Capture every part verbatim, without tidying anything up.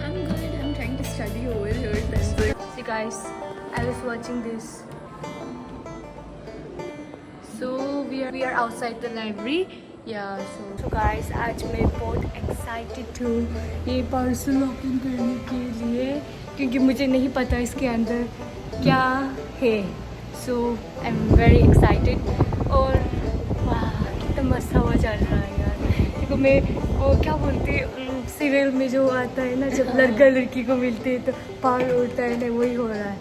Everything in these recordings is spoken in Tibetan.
I'm good. I'm trying to study over here. That's it. See, guys, I was watching this. So we are we are outside the library. Yeah, so so guys, आज मैं बहुत एक्साइटेड हूँ ये parcel open करने के लिए, क्योंकि मुझे नहीं पता इसके अंदर क्या है। So I'm very excited. और वाह, कितना मस्त हवा चल रहा है यार। देखो, मैं वो क्या बोलती, सीरियल में जो आता है ना, जब लड़का लड़की को मिलते हैं तो पार उड़ता है ना, वही हो रहा है।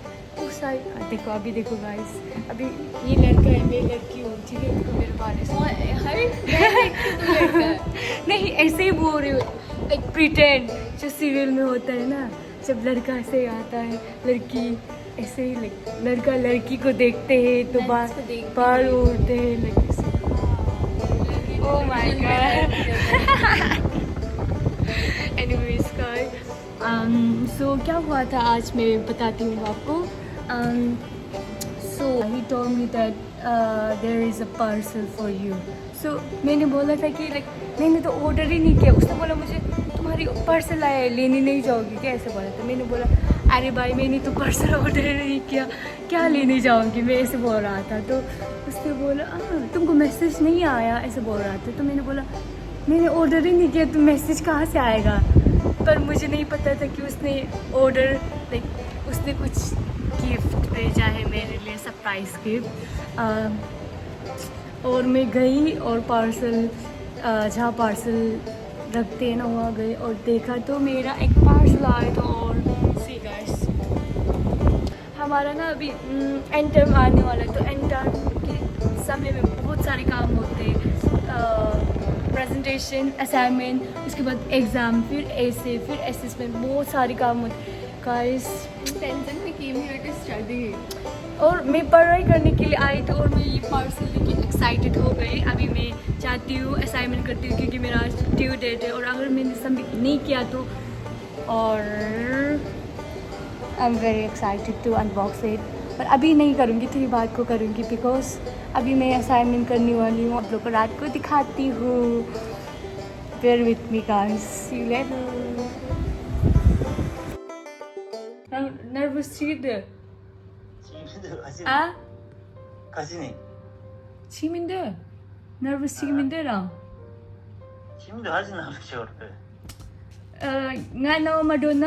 उस साइड देखो, अभी देखो गाइस, अभी ये लड़का है, मैं लड़की हूँ, ठीक है? देखो मेरे बाल ऐसे। हर मैं लड़की हूँ, लड़का है। नहीं, ऐसे ही बोल रही हूँ, लाइक प्रिटेंड, जो सीरियल में होता है ना, जब लड़का ऐसे आता है, लड़की ऐसे ही, लाइक लड़का लड़की को देखते हैं तो मैं बाल इसको देखती बाल हूँ। उड़ते हैं, लाइक ऐसे। Oh my God. Anyways guys, so क्या हुआ था आज, मैं बताती हूँ आपको। So he told me that there is a parcel for you. So मैंने बोला था कि लाइक, मैंने तो ऑर्डर ही नहीं किया। उसने बोला मुझे, तुम्हारी पार्सल आया है, लेने नहीं जाओगी क्या, ऐसे बोला। तो मैंने बोला, अरे भाई, मैंने तो पार्सल ऑर्डर ही नहीं किया, क्या लेने जाऊंगी मैं, ऐसे बोल रहा था। तो उसने बोला, "हाँ, तुमको मैसेज नहीं आया?" ऐसे बोल रहा था। तो मैंने बोला, "मैंने ऑर्डर ही नहीं किया, तो मैसेज कहाँ से आएगा?" पर मुझे नहीं पता था कि उसने ऑर्डर, लाइक, उसने कुछ गिफ्ट भेजा है मेरे लिए, सरप्राइज गिफ्ट। और मैं गई और पार्सल, जहाँ पार्सल रखते हैं ना, वहाँ गई और देखा तो मेरा एक पार्सल आया था। और सी गाइस, हमारा ना अभी एंड टर्म आने वाला है, तो एंड टर्म के समय में बहुत सारे काम होते हैं। प्रेजेंटेशन, असाइनमेंट, उसके बाद एग्ज़ाम, फिर ऐसे, फिर असेसमेंट, बहुत सारे काम होते हैं गाइस। टेंशन में केम हियर टू स्टडी। और मैं पढ़ाई करने के लिए आई थी और मैं ये पार्सल लेके एक्साइटेड हो गई। अभी मैं जाती हूँ, असाइनमेंट करती हूँ, क्योंकि मेरा आज ड्यू डेट है और अगर मैंने सबमिट नहीं किया तो। और I am very excited to unbox it. पर अभी नहीं करूँगी, थोड़ी बाद को करूँगी, बिकॉज अभी मैं असाइनमेंट करने वाली हूँ। आप लोग को रात को दिखाती हूँ। Bear with me, guys. See you later. ནར་ནར་བུ་སི་ཆི་གི་འདུག་ཨ། ག་ཅི་ནས། ཆི་མི་འདུག་ནར་བུ་སི་ཆི་གི་མི་འདུག་རང་། ཆི་མི་འདུག་ཨ་ཅི་ནར་བུ་སི་ཆི་བར་དུ། ཨ། ང་ནའོ་མ་འགྲོ་ན།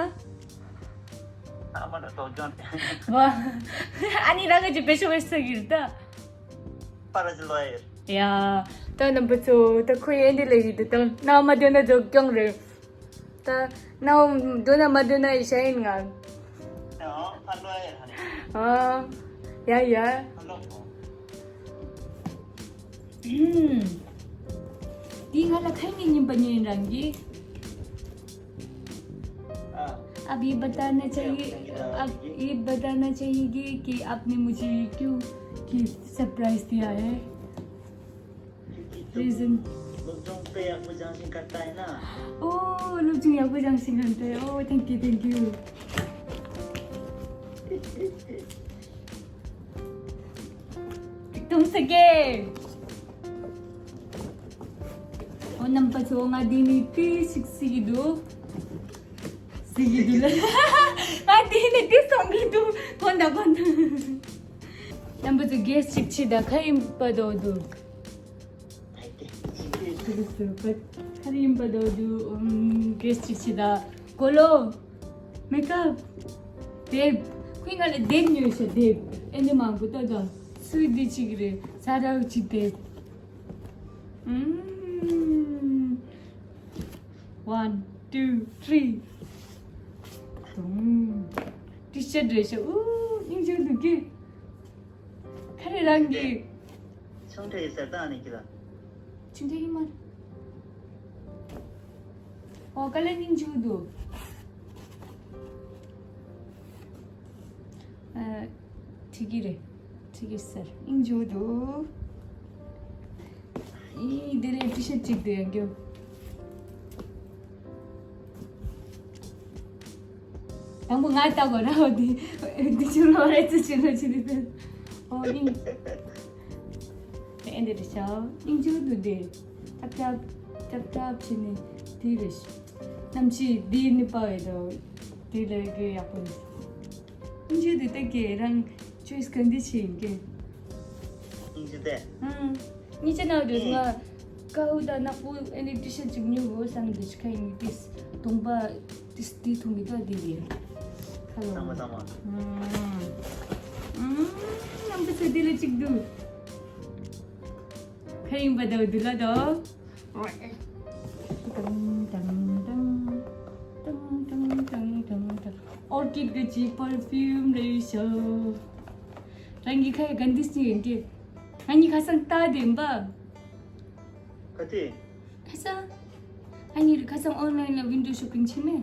ཨ་མ་ལ་ཏོག་ཅོན་ཏེ། ཨ་ནི་རང་གི་ཅི་པེ་ཤོ་བེ་ས་གིར་ད། པ་ར་ཅི་ལོ་ཡེར། ཡ། ད་རྣམ་པ་ཚོ་ད་ཁོས་ཨེ་འདི་ལས་ཡིན་འདི་དང་ནའོ་མ་འགྲོ་ན་ཏོག་ཅོན་རེད། ད་ནའོ་འདོན་ན་མ་འདོན་ན་ཡི་ཤ་ཡིན་ང་། ཨ་ཡ་ཡ། འདི་ང་ལ་ཁ་ཉིན་ཉིན་པ་ཉིན་རང་གི अब ये बताना चाहिए, अब ये बताना चाहिए कि आपने मुझे क्यों गिफ्ट सरप्राइज दिया है। क्योंकि तुम रीजन। लोग जो पे आपको जान सिंह करता है ना। ओ, लोग जो आपको जान सिंह करता है। ओ, थैंक यू, थैंक यू। तुम सके। ओ, नंबर छो ང་འདི་ནི་ཏི་ཞིག་སི་གི་འདུག་སི་གི་འདུག་ལ། ང་འདི་ནི་ཏི་སོང་གི་འདུག་ཁོ་འདྲ་ཁོ་འདྲ། རྣམ་པ་ཚོ་གེ་སི་ཅིག་ཕྱི་ད་ཁ་ཡིན་པ་དོ་འདུག་ཁ་ཡིན་པ་དོ་འདུག་ཨུམ། གེ་སི་ཅིག་ཕྱི་ད་གོ་ལོ། མེ་ཀབ། དེབ། ཁོས་ང་ལ་དེབ་ཉོས་ཤག་དེབ། ཨེ་འདི་མང་པོ་ལྟ་ད། སུས་འདི་གཅིག་རེད། ས་ར་གཅིག་དེབ། ཨུམ། One, two, three. ཏུང་། ཊི་ཤར་རེད་ཤག་ཨུ། སྙིང་རྗེ་འདུག་གི། ཁ་རེ་རང་གི། ཆུང་གྲས་ཟེར་ད་ཨ་ནི་ཁྱི་ལ། ཆུང་གྲས་ཡིན་མ་རེད། ཨོ་ཀ་ལ་སྙིང་རྗེ་འདུག་ཨ། ཁྲིད་ཀྱི་རེད། ཁྲིད་ཀྱི་ཟེར་སྙིང་རྗེ་འདུག་ཨི་འདི་རེད། ཊི་ཤར་གཅིག་དེ་ཡང་རྒྱོབ། དང་པོ་ང་ལྟ་དགོས་ར། འོ་འདི་འདི་ཆུ་ལོ་རེ་ཙི་ཆུ་ལོ་ཆུ་འདི་ལྟ། ཨོ་ཨིན། ཨེ་འདི་རེད་ཤག་སྙིང་རྗེ་འདུག་འདི། ཏབ་ཏབ་ཏབ་ཏབ་བྱས་ནས་འདི་རེད་ཤག་གནམ་གཤིས་འདི་ནི་པ་བའི་དོ། དེ་ལས་གི་ཡག་པོ་འདུག་སྙིང་རྗེ་འདི་ལྟ་གི་རང་ཆོས་ག་འདི་ཆེ་ཡིན་གི། སྙིང་རྗེ་དེ། ཨང་། སྙིང་རྗེ་ན་འདུག་ང་། ཀའུ་དང་ནག་པོ་ཨེ་ནི་ཊི་ཤར་ཊི་ཅིག་ཉོ་དགོས་བསམ་འདུག་ཁ་ཡིན་ཏིས་གདོང་པ་ཏིས་འདི་ཐུང་གི་ཏོ་འདི་ཡིན། ཧ་ལོ། ཚང་མ་ཚང་མ། ཨང་། ཨང་། ནམ་པ་ཚོ་འདི་ལ་གཅིག་འདུག་ཁ་ཡིན་པ་དོ་འདི་ལ་དོ། ཨོར་ཀིཌ་གི་ཅི་པར་ཕིའུམ་རེད་ཤག་རང་གི་ཁ་ཡ་གན་དིས་ནི་ཡིན་གི། ང་གཉིས་ཁ་སང་ལྟ་དེ་འབའ། ག་དེ། ཁ་སང་། ང་གཉིས་ཁ་སང་ཨོན་ལའིན་ལ་ཝིན་ཌོ་ཤོ་པིང་བྱེད་མེད།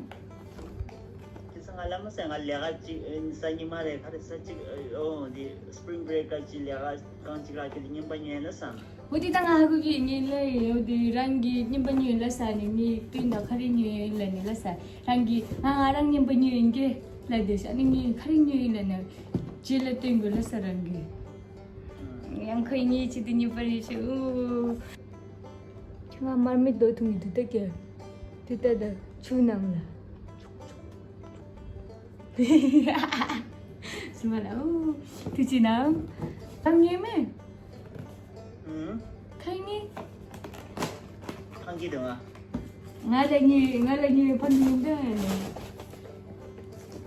ཁ་སང་ང་ལ་མ་ཟེར། ང་ལས་ཀ་ཅིག་ཨེ་ནི་སང་ཉིན་མ་རེད། ག་རེ་ཟ་ཅིག་ཨོ་འདི་སི་པི་རིང་བྷི་རེག་ག་ཅིག་ལས་ཀ་གང་ཅིག་རག་གི་དེ་རྔན་པ་ཉོས་ན་བསམ། འོ་དེ་ད་ང་ཧ་གོ་གི་ངས་ལབ་ཡོད་དེ་རང་གི་རྔན་པ་ཉོས་ལ་ས་ནི་ངས་སྟོན་དང་ག་རེ་ཉོས་ཡིན་ལ་ནི་ལ་ས་རང་གི་ང་ང་རང་རྔན་པ་ཉོས་ཡིན་གི་ལ་དེ་ས་ནི་ངས་ག་རེ་ཉོས་ཡིན་ལ་ནི་རྗེས་ལ་སྟོན་དགོས་ལ་ས་རང་གི་ཡང་ཁོས་ངས་ཅི་དེ་ཉོས་པ་རེད་ཤི་ཨུ། ཁྱོད་ང་མར་མེ་རྡོ་འཐུང་གི་འདུག་ད་ཀྱེ། དེ་ལྟ་ད་ཆུ་ནང་ལ། སུ་མ་ལ་ཨུ། དུ་ཅི་ན། ཁང་ཉེ་མེ། ཨུམ། ཁང་ཉེ། ཁང་གི་དུ་ང་། ང་ལ་ཉེ་ང་ལ་ཉེ་ཕན་ཡིན་ད།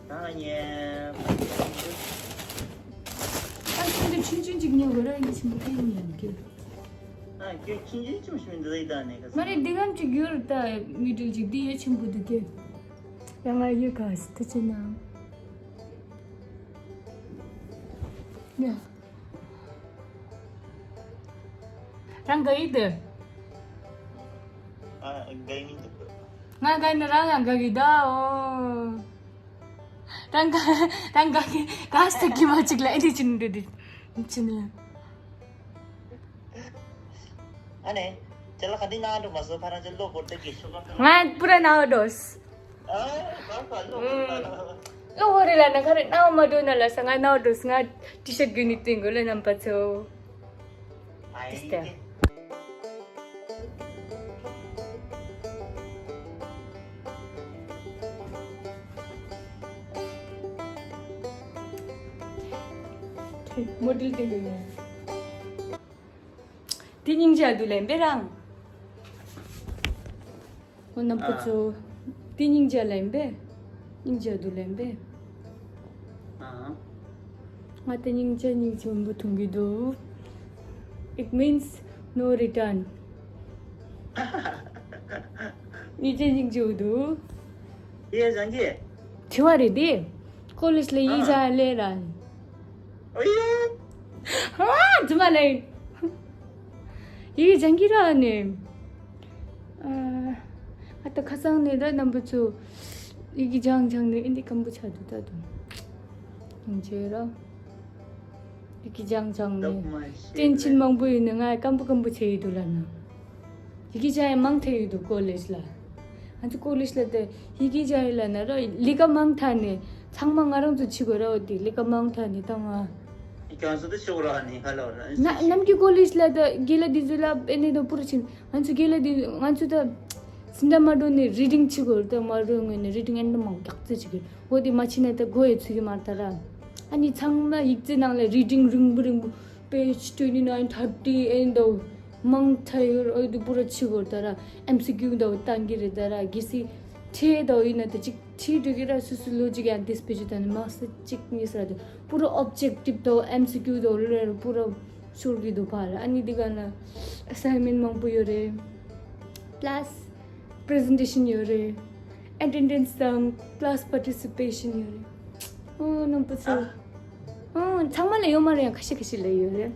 ང་ལ་ཉེ། ཁང་གི་དུ་ཆུང་ཆུང་ཅིག་ཉེ་གོ་ར་ཡིན་ཆེན་པོ་ཁང་ཉེ་ཡིན་གི། ཨ་ཁྱོད་ཁྱིམ་རྒྱུད་ཆུང་ཆུང་འདི་ལ་ཡི་ད་ནས་ག་མ་རེད་འདི་གམ་ཅིག་ཡོད་རེད་ད་མི་འགྲིག་ཅིག་འདི་ཡོད་ཆེན་པོ་འདུག་གི། ཡང་ང་ཡོད་ག་སི་ཐུ་ཆེ་ན། ཡ། རང་ག་ཡི་དེ། ཨ་ག་ཡི་མི་འདུག་ང་ག་ནི་རང་ཡང་ག་གི་ད་ཨོ། རང་ག་རང་ག་གི་ག་སྟེ་གི་མ་ཅིག་ལ་ཨེ་འདི་ཅི་འདི་འདི་ཅི་ནི། ཨ་ནེ། ཅ་ལག་ག་འདི་ན་འགྲོ་མ་སོ་ཕ་རང་ཅ་ལོ་གོར་ཏེ་གི་ཤོ་ག་ང་པུ་ར་ན་འགྲོ། ཨ་ང་ཕ་ལོ་གོར་ཏེ། ལོ་གོར་རེ་ལ་ན་ག་རེ་ན་མ་འགྲོ་ན་ལ་ས་ང་ན་འགྲོ་ང་ཊི་ཤར་ཊི་གི་ནི་ཏིང་གོ་ལ་རྣམ་པ་ཚོ། དེ་ལྟར། མོ་ཌེལ་དེ་འདྲ་ཡིན། དེ་སྙིང་རྗེ་འདུག་ལན་པས་རང་། ཁོ་རྣམ་པ་ཚོ། དེ་སྙིང་རྗེ་ལན་པས། སྙིང་རྗེ་འདུག་ལན་པས། ང་དེ་སྙིང་རྗེ་སྙིང་རྗེ་མང་པོ་མཐོང་གི་འདུག It means no return. སྙིང་རྗེ་སྙིང་རྗེ་འདུག་ཡེ་ཟང་གི་དྲི་བ་རེད་དེ། ཀོ་ལེཇ་ལ་ཡིག་ཆ་ལས་ར། ཨ་ཡོ། ཨ་ཙི་མ་ལེ། ཡིག་སྦྱང་གི་ར་ནི། ཨ་ད་ཁ་སང་ནས་ད་རྣམ་པ་ཚོ་ཡི་གེ་སྦྱང་སྦྱང་ནས་ཨིན་དི་སྐམ་པོ་ཆགས་འདུག་ད་དུང་། ཡིན་ཆེ་ར། ཡི་གེ་སྦྱང་སྦྱང་ནས་ཏེན་ཤན་མང་པོ་ཡོད་ནས་ང་སྐམ་པོ་སྐམ་པོ་བྱས་ཡོད་འདུག་ལབ་ན། ཡི་གེ་སྦྱང་ཡ་མང་ཐལ་ཡོད་འདུག་ཀོ་ལེཇ་ལ། ང་ཚོ་ཀོ་ལེཇ་ལ་ད་ཡི་གེ་སྦྱང་ཡོད་ལབ་ན་ར་ལས་ཀ་མང་ཐལ་ནས་ཚང་མ་ང་རང་ཚོ་བྱེད་དགོས་ར་འོ་དེ་ལས་ཀ་མང་ཐལ་ནས་ད་ང་། ཁྱོད་ཚོ་དེ་ཤོག་ར་ནི་ཧ་ལོ་ར། ན་ནམ་རྒྱུན་ཀོ་ལེཇ་ལ་ད་རྒན་ལགས་དེ་ཚོ་ལ་ཨེ་ནས་ད་པུ་ར་ཕྱིན། ང་ཚོ་རྒན་ལགས་དེ་ང་ཚོ་ད་སེམས་ཐག་མ་འགྲོ་ནས་རི་ཌིང་བྱེད་དགོས་རེད། ད་མ་རོ་ངོས་ནས་རི་ཌིང་ཨེ་འདྲ་མང་རྒྱག་རྩིས་བྱེད་དགོས་འོ་དེ་མ་བྱེད་ན་ད་མགོ་ཡི་ཚུགས་ཀྱི་མ་རེད་ད་ར། ཨ་ནི་ཚང་མ་ཡིག་ཚད་ནང་ལ་རི་ཌིང་རིང་པོ་རིང་པོ་page twenty nine thirty ཨེ་འདྲ་མང་ཐལ་ཡོད་རེད། འོ་དེ་པུ་ར་བྱེད་དགོས་རེད་ད་ར། ཨེམ་སི་ཀིའུ་འདྲ་བཏང་གི་རེད་ད་ར། གལ་སྲིད་ཁྲིད་འདྲ་ཡིན་ན་ད་ཅིག་ཁྲིད་འགྲོ་གི་ར། སོ་སོ་ལོ་ཇིག་ཡང་དེ་སྤེ་ཆུ་དང་མ་སི་གཅིག་གཉིས་ཟེར་དུ་པུ་ར་ཨོབ་ཇེག་ཊིབ་དང་ཨེམ་སི་ཀིའུ་དང་ལོ་རེར་པུ་ར་ཤོར་གི་འདུག་ཕར། ཨ་ནི་འདི་ག་ན་ཨ་སའིན་མེན་ཊི་མང་པོ་ཡོད་རེད། པ་ལ་སི་པི་རི་ཟེན་ཊེ་ཤན་ཡོད་རེད། ཨེ་ཊེན་ཌེནས་དང་ཀི་ལ་སི་པར་ཊི་སི་པེ་ཤན་ཡོད་རེད། ཨོ་རྣམ་པ་ཚོ། ཨོ་ཚང་མ་ལ་ཡོད་མ་རེད། ཡང་ཁ་ཤས་ཁ་ཤས་ལ་ཡོད་རེད།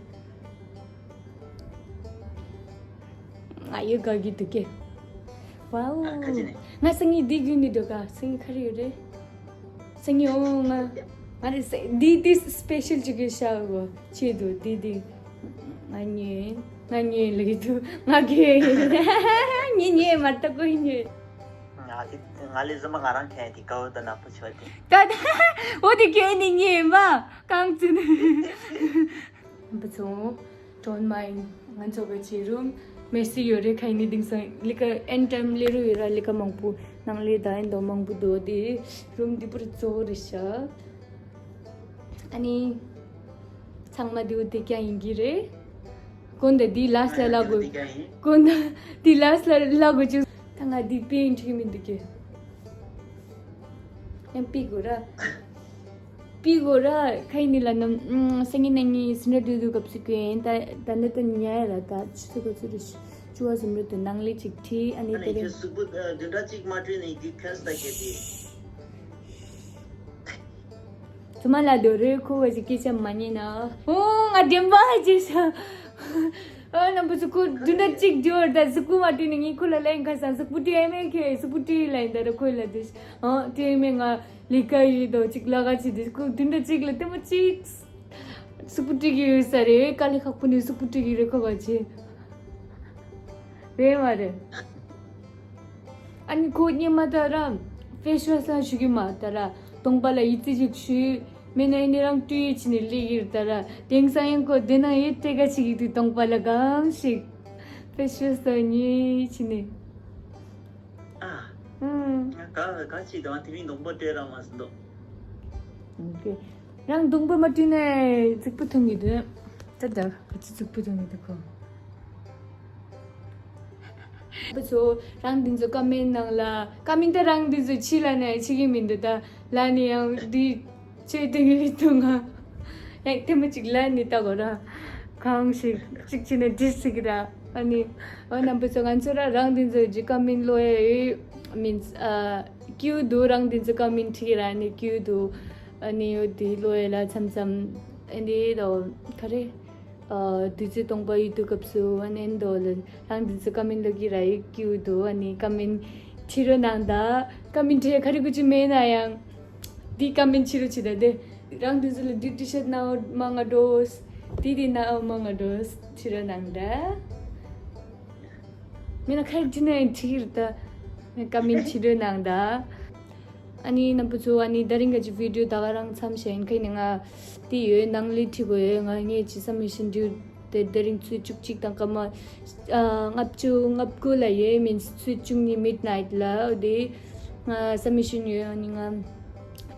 ང་ཡོད་དགའ་གི་འདུག་གས། ཝའོ། ཨ་ཁ་ཅིག་ནས། ང་སང་ཉིན་འདི་རྒྱུན་ནས་འདུག་ག་སང་ཉིན་ག་རེ་ཡོད་རེད། སང་ཉིན་ཨོ་ང་། ང་རེ་ས་འདི་འདི་སི་པེ་ཤལ་ཅིག་གི་ཤ་བོ་ཆེད་དུ་འདི་འདི། ང་ཉོས། ང་ཉོས་ལ་གི་འདུག་ང་གི་ཉི་ཉོས་མ་ལྟ་གོ་ཉོས། ང་དེ་ང་ལས་བཟོ་མ་ང་རང་ཁྱེད་དེ་དགའ་བོ་དང་ནག་པོ་ཆོད་དེ། ད་ད་འོ་དེ་ཁྱེད་ནི་ཉོས་མ་གང་ཚུན། བུ་ཚོ། Don't mind ང་ཚོ་གི་ཆེ་རུ་མེ་སི་ཡོད་རེད། ཁ་ཡིན་ནི་དེང་སང་ལི་ཀ་ཨེན་ཊེམ་ལི་རུ་ཡོད་ར་ལི་ཀ་མང་པོ། ནང་ལས་ད་ཡིན་དོ་མང་པོ་འདུག་དེ་རུམ་འདི་པུར་གཙོ་བོ་རེད་ཤག་ཨ་ནི་ཚང་མ་འདི་འོ་དེ་ཀྱང་ཡིན་གྱི་རེད། ཀོན་ད་འདི་ལ་སི་ལ་ལ་དགོས། ཀོན་ད་འདི་ལ་སི་ལ་ལ་དགོས་ཅིག་ད་ང་འདི་པེན་འཁྲིག་མི་འདུག་གི་ཡང་པི་གོ་ར། པི་གོ་ར་ཁ་ཡིན་ནི་ལ་ནམ་སང་ཉིན་གནངས་ཉིན་སེ་འདྲ་དུས་དུས་སྐབས་སུ་ཀྱི་ཡིན། ད་ད་འདི་ད་ཉལ་ཡ་ལ་ད་ཆུ་ཚོད་ག་ཚོད་རེད། བཅུ་བ་ཟིན་རེད་དུ་ནང་ལས་ཅིག་ཁྲིད། ཨ་ནི་ཨ་དེ་ནི་རིང་ཁྱོད་གཟུགས་པོ་ཨ་བདུན་ཕྲག་གཅིག་མ་བཀྲུས་ནས་རྒྱུ་ཁྱོད་ལྟ་གལ་ཏེ། ཚུ་མ་ལ་དོ་རེ་ཁོ་བ་ཞིག་སྐད་ཆ་མ་ཉན་ན། ཨོ་ང་དྲན་པ་ཧ་ཅི་ཤ། ཨོ་རྣམ་པ་ཚོ་ཁོ་བདུན་ཕྲག་གཅིག་འགྱུར་བ་ད་གཟུགས་པོ་མ་བཀྲུས་ནས་ངས་ཁོ་ལ་ལན་ཁ་སང་གཟུགས་པོ་བཀྲུས་ཨེ་མེད་ཁྱོད་གཟུགས་པོ་བཀྲུས་ལ་ཡིན་ད་ར་ཁོ་ལ་དེ་ཨོ་བཀྲུས་ཨེ་མེད། ང་ལས་ཀ་ཡོད་དོ་ཅིག་ལ་ག་ཅི་དེ་ཁོ་བདུན་ཕྲག་གཅིག་ལ་ལྟད་མོ་གཅིག་གཟུགས་པོ་བཀྲུས་ཀྱི་ཡོད་ས་རེད། དཀའ་ལས་ཁག་པོ་ནས་གཟུགས་པོ་བཀྲུས་ཀྱི་རེད་ཁོ་བ་ཆེ་རེད་མ་རེད། ཨ་ནི་ཁོ་སྙེ་མ་ད་ར་ཕེ་ཤི་ཝ་ཤི་ལ་ཞུ་གི་མ་ད་ར་གདོང་པ་ལ་ཡི་ཙི་ཞིག་ཞུས་མེད་ན་ཨ་ནི་རང་བཀྲུས་ཡི་ཕྱི་ནས་ལས་ཀྱི་ད་ར་དེང་སང་ཡང་ཁོ་དེ་ན་ཡི་ཏེ་ག་ཅིག་གི་དུས་གདོང་པ་ལ་གང་ཞིག་ཕེ་ཤི་ཝ་ཤི་ལ་ཉོས་ཡི་ཕྱི་ནས། ཨ། ཨུམ། ང་ག་ག་ཅིག་དང་དེ་མིན་གདོང་པ་བཀྲུས་རང་མ་ཟིན་དོ། ཨོ་ཀེ། རང་གདོང་པ་མ་བཀྲུས་ནས་རྫིག་པོ་མཐོང་གི་འདུག་ད་ད་ག་ཅི་རྫིག་པོ་མཐོང་གི་འདུག་ཁོ། བུ་ཚོ་རང་འདི་ཚོ་ཀ་མེན་ནང་ལ་ཀ་མེན་ད་རང་འདི་ཚོ་ཕྱི་ལ་ནས་ཕྱི་གི་མི་འདུག་ད་ལ་ནི་ཡང་འདི་ཆོས་དེ་གི་ཐུང་ང་ཡང་ཐེ་མ་གཅིག་ལ་ནི་ད་གོ་ར་གང་ཞིག་གཅིག་ཕྱི་ནས་འདྲིས་སི་གི་ར། ཨ་ནི་ཨོ་རྣམ་པ་ཚོ་ང་ཚོ་ར་རང་འདི་ཚོ་ཇི་ཀ་མེན་ལོ་ཡ་ཡོད་མིན་ཨ་ཀིའུ་འདུག་རང་འདི་ཚོ་ཀ་མེན་ཁྲིག་ར་ནི་ཀིའུ་འདུག་ཨ་ནི་ཡོད་འདི་ལོ་ཡ་ལ་མཚམས་མཚམས་ཨ་འདི་དོ་ག་རེ། ཨ་དུས་ཚོད་སྟོང་པ་ཡོད་དུས་སྐབས་སུ་ཨ་ནེ་འདོ་ལ་རང་དུས་ཚོད་ཀ་མེན་ལོ་གི་ར་ཡིག་ཀྱུ་དུ་ཨ་ནི་ཀ་མེན་ཁྲི་རོ་ནང་ད་ཀ་མེན་ཁྲི་ཁ་རི་ཀུ་ཅི་མེད་ན་ཡང་དི་ཀ་མེན་ཁྲི་རོ་ཆི་ད་དེ་རང་དུས་ཚོད་ལ་དུས་ཏི་ཤད་ན་མ་ང་འགྲོ་དི་དི་ན་མ་ང་འགྲོ་ཁྲི་རོ་ནང་ད་མེད་ན་ཁ་རི་ཅི་ན་ཡང་ཁྲི་རོ་ད་ཀ་མེན་ཁྲི་རོ་ནང་ད། ཨ་ནི་རྣམ་པ་ཚོ་ཨ་ནི་ད་རིང་ག་ཅི་བི་ཌིའོ་ད་ག་རང་མཚམས་བཞིན་ཁ་ནི་ང་དེ་ཡོད་ནང་ལས་ཁྲི་གོ་ཡོད་ང་ངས་ཅི་ས་མི་ཤིན་ཌིའུ་དེ་ད་རིང་ཚོད་བཅུ་གཅིག་དང་སྐར་མ་ལྔ་བཅུ་ང་དགུ་ལ་ཡོད་མིན་ཚོད་བཅུ་གཉིས་མིཌ་ནའིཊ་ལ་འོ་དེ་ང་ས་མི་ཤིན་ཡོད་ཨ་ནི་ང་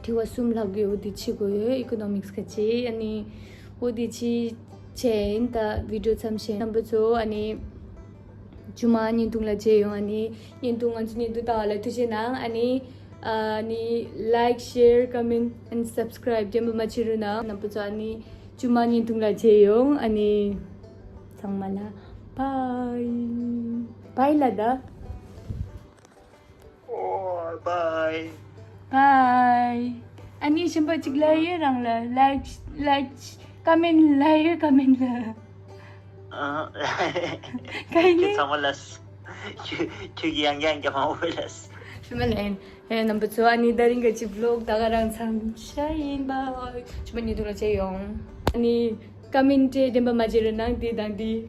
ཁྲི་བ་གསུམ་ལྷག་གི་འོ་དེ་ཁྲི་གོ་ཡོད་ཨི་ཀོ་ནོ་མིག་སི་ག་ཅི་ཨ་ནི་འོ་དེ་ཁྲི་ཆེ་ཡིན་ད་བི་ཌིའོ་མཚམས་བཞིན་རྣམ་པ་ཚོ་ཨ་ནི། ཇུ་མ་བརྙན་ཐུང་ལ་མཇལ་ཡོང་། ཨ་ནི་བརྙན་ཐུང་ང་ཚོ་བརྙན་ཐུང་ལྟ་བ་ལ་ཐུགས་རྗེ་གནང་། ཨ་ནི་ཨ་ནི་ལའིཀ་ཤེར་ཀོ་མེན་ཨེན་སབ་སི་ཀ་རའིབ་རྒྱབ་པ་མ་བརྗེད་རོགས་གནང་། རྣམ་པ་ཚོ་ཨ་ནི་ཇུ་མ་བརྙན་ཐུང་ལ་མཇལ་ཡོང་། ཨ་ནི་ཚང་མ་ལ་བྷའི། བྷའི་ལ་ད། ཨོ་བྷའི། བྷའི། ཨ་ནི་གཞན་པ་གཅིག་ལ་ཡོད་རང་ལ་ལའིཀ་ལའིཀ་ཀོ་མེན་ལ་ཡོད་ཀོ་མེན་ལ། ཨ། ག་ཡིན་ཁྱོད་ནི། ཚང་མ་ལ། ཁྱོད་ཁྱོད་ཀྱི་ཡང་ཡང་རྒྱ་མ་འོས་ལ། ཞུ་མ་ལན། ཧེ་རྣམ་པ་ཚོ་ཨ་ནི་ད་རིང་ག་ཅི་བི་ལོག་ད་ག་རང་མཚམས་ཤ་ཡིན་བྷའི། ཆུ་མ་ཉི་དུ་ལ་བྱས་ཡོང་། ཨ་ནི་ཀོ་མེན་ཊི་བདེན་པ་མ་བྱེད་རོགས་གནང་དེ་དང་དེ།